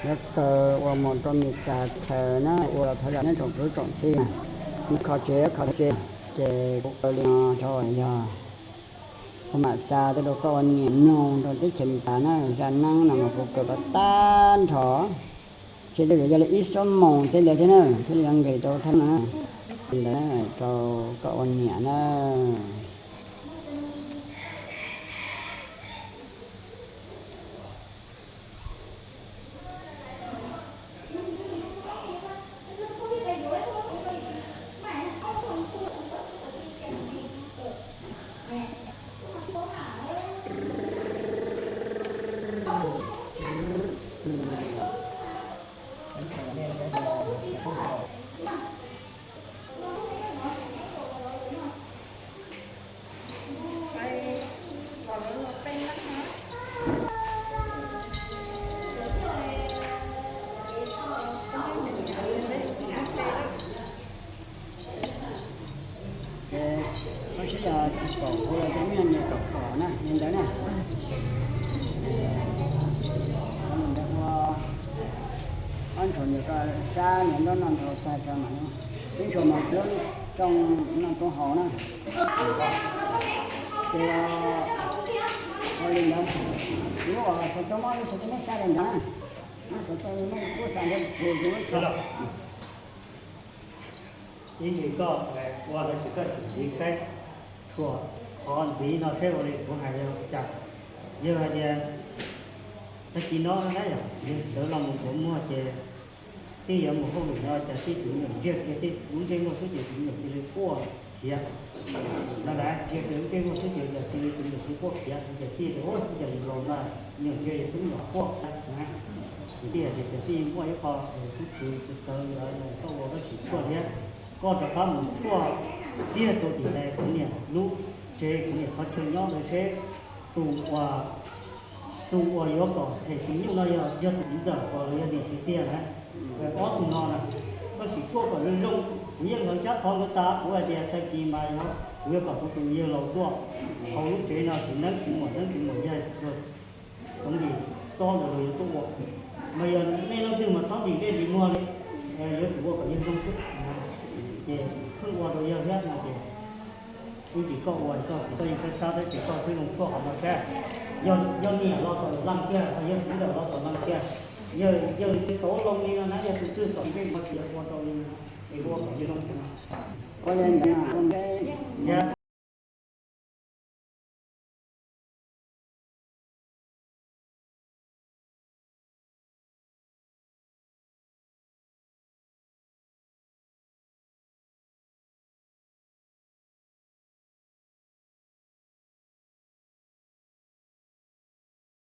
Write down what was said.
Yuav kaw ua mus rau Mes Kas chaw na, ua los thov zam nej tsoom kwv tsoom tij, nws kho tsev kho tsev, ces kuv kaw li no rau yog kuv mam xa tuaj rau koj ua niam mloog rau teb chaws Mes Kas na. Zaj neeb no mas kuv kaw kom tag nrho, ces tej zaum yog li ib xuab moos tej ntawd thiab na thiaj li yuav nqis rau thaj na. Li ntawd rau koj ua niam na. Ces koj sib yog tsis pom kuv los ces nej nias kom pom na, li ntawd na. Ua ob ntshua nias koj sab nias nrob noj ntshua tag tso mam, ib ntshua mas lub rooj noj rooj haus na. Ces ua li ntawd, lub uas xov tooj mob lub xov tooj mob sab li ntawd na, lub xov tooj mob kuj xa ntawd tus tus lub tso. Ib ntsis koj ua no ces koj sim ntxiv saib, tshuam qhov ntxiv no saib ua li kuv hais yog ua cas. Yog hais tias tag kis no na yog yog sawv los mus ntxuav muag ces tij yuav mus hauj lwm no cas tij tus me nyuam ntsiag kiag, tij lub ntsej muag xwb ces tus me nyuam cia li quaj khiav. No las ntsiag kiag lub ntsej muag xwb ces cas cia li tus me nyuam cia li quaj khiav, ces tij tias ua cas yus laus na, me nyuam ntsiag yus xwb me nyuam quaj na. Ces tij hais tias tij muaj ib qho kub txwv txawv txawv ntawd koj ua koj sim tshuaj thiab, koj rov qab mus tshuaj tiag rau tim ntawd kuv niam lub tsev kuv niam qhov chaw nyob ntawd seb tus uas, tus uas yuav kom them tus nyuj no yog, yog tus txiv ntxawm los yog niam txiv tiag na. Ob tug no na, koj sim tshuaj kom zoo zoo, kuv yeej hlawv xyab thov nkawd tas, kuv hais tias tag kis mas yog kuv yuav kom kuv tus yawg laus tuaj hauv lub tsev no, txiv neeb txiv muam neeb txiv muam yaig, txoov lis xob ntawd los yuav tuaj ua. Mas yog nej leej twg mas txhob ntim ntsej ntim muag li, yuav tsum ua kom yawg zoo xwb. Ces pheej ua rau yawg thiab no ces ib ntsis koj ua koj txiv koj yeej sab sab tab sis koj twb zoo tshuaj qhov no saib. Yog, yog niam los kom lees kiag, yog txiv ntxawm los kom lees kiag. Yog, yog tau loo li no na, yog tus twg kom ntsej muag tsis yog ua rau li no, es ua kom yawg zoo xwb. Ua li ntawd,